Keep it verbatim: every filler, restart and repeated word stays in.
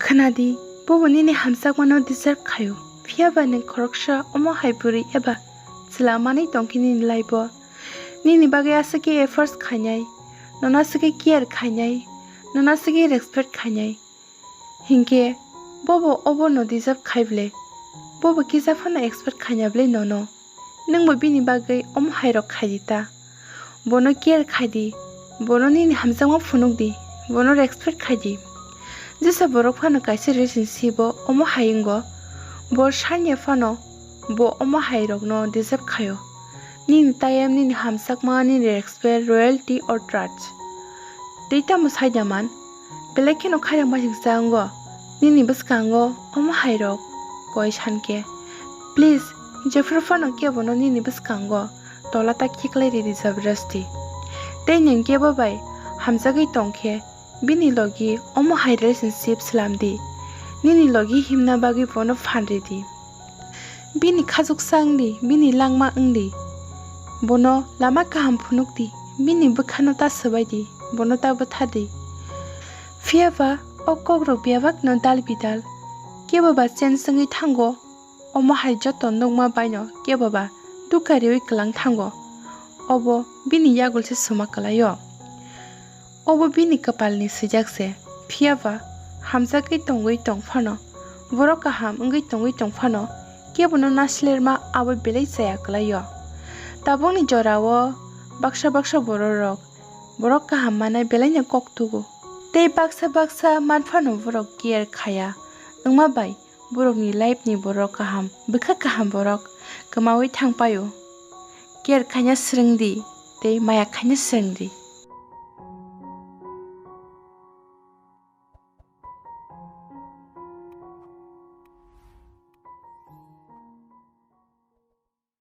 Khwnadi, bobo nini hamjakmano deserve khaio. Phiya ba nwng khoroksa omo hai bwrwi eba chwla manwi tongkhe nini life-o. Nini bagwi aswk khe efforts khainai, nono aswk khe care khainai, nono aswk khe respect khainai. Hinkhe bobo obono deserve khai bwle? Bobo kisa phano expect khaina bwle nono? Nwngbo bini bagwi omo hairok khaidi ta. Bono care khaidi, bono nini hamjakma phunukdi, bono respect khaidi. Jesa borok phano kaisa relationship-o omo hai wngo, bo sanya phano bo omo hairokno deserve khaio. Nini time, nini hamjakma, nini respect, loyalty or trust. Tei tamo saida man, belai kheno khairang baisingsa wngo nini bwskango omo hairok koi sankhe. Please, jephru phano kebono nini bwskango tola ta khiklai ridi jabrasti. Tei nwng kebo bai hamjagwi tongkhe, bini logi omo hai relationship swlamdi. Nini logi himna bagwi bono phan ridi. Bini khajuksa wngdi, bini langma wngdi. Bono lama kaham phunukdi, bini bwkhano ta swbaidi, bono ta bwthardi. Phiya ba o kokrok bebakno dal bidal kebo ba change wngwi thango, omo hai joto nukma baino kebo ba dukha riwi kwlang thango. Obo bini yagul se suma kwlaio. Obo bini kwpalni swijak se, phiya ba hamjagwi tongwi tong phano, borok kaham wngwi tongwi tong phano, kebono naslerma abo belai chaya kwlaio. Tabukni jorao baksa baksa bororok borok kaham manai belaino kok tugo. Tei baksa baksa man phano borok care khaya, wngma bai borokni life ni borok kaham, bwkha kaham borok kwmawi thang paio. Care khaina swrwngdi tei maya khaina swrwngdi.